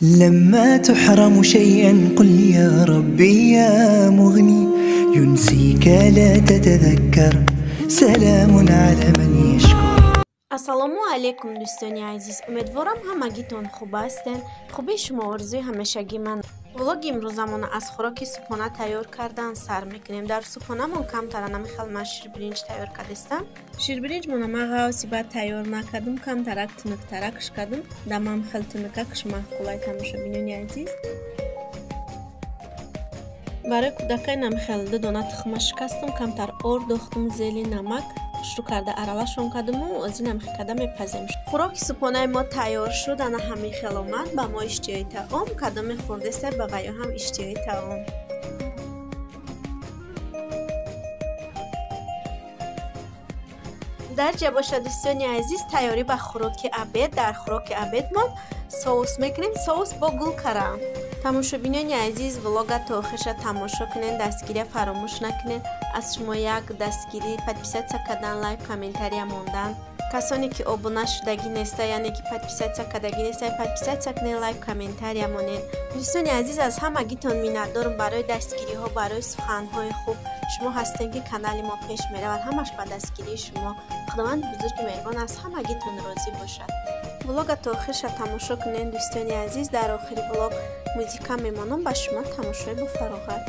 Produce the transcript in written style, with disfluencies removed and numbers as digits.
لما تحرم شيئا قل يا ربي يا مغني ينسيك لا تتذكر سلام على من يشكر. Ассалому алайкум, дӯстони азиз, умедворам ҳамагитон хуб ҳастен. Хубии шумо орзуи ҳамешагии ман. Влоги имрӯзамона аз хӯроки субҳона тайёр кардан сар мекунем. Дар субҳонамон камтара намихел ман ширбиринҷ тайёр кардастам. Ширбиринҷмона ман ғавси баъд тайёр накардум, камтарак тунуктаракш кардум. Дамам хел тунукакш маъқулай, тамошобинони азиз. Барои кӯдакай намихел ду дона тухма шикастум, камтар орд дохтум, зели намак хушрӯ карда аралашон кардуму аз ин ҳамихел карда мепазем. Хӯроки субҳонаи мо тайёр шуд, ана ҳамин хел омад. Ба мо иштиҳои таом, кадоме хӯрдеста ба ваё ҳам иштиҳои таом. Дар ҷа бошад, дӯстони азиз, тайёрӣ ба хӯроки обед. Дар хӯроки обедмон соус мекунем, соус бо гулкарам. Тамошобинони азиз, влога то охирша тамошо кунед, дастгирия фаромӯш накунед. Аз шумо як дастгирӣ, подписаться кардан, лайк, комментария мондан. Касоне ки обуна шудагӣ неста, яъне ки подписаться кардагӣ неста, подписаться кунед, лайк, комментария монед. Дӯстони азиз, аз ҳамагитон миннатдорам барои дастгириҳо, барои суханҳои хуб. Шумо ҳастем ки канали мо пеш меравад, ҳамаш ба дастгирии шумо. Худованди бузурги меҳрибон аз ҳамагитон розӣ бошад. Влога то охирша тамошо кунед, дӯстони азиз. Дар охири влог музика мемонам, ба шумо тамошои бофароғат.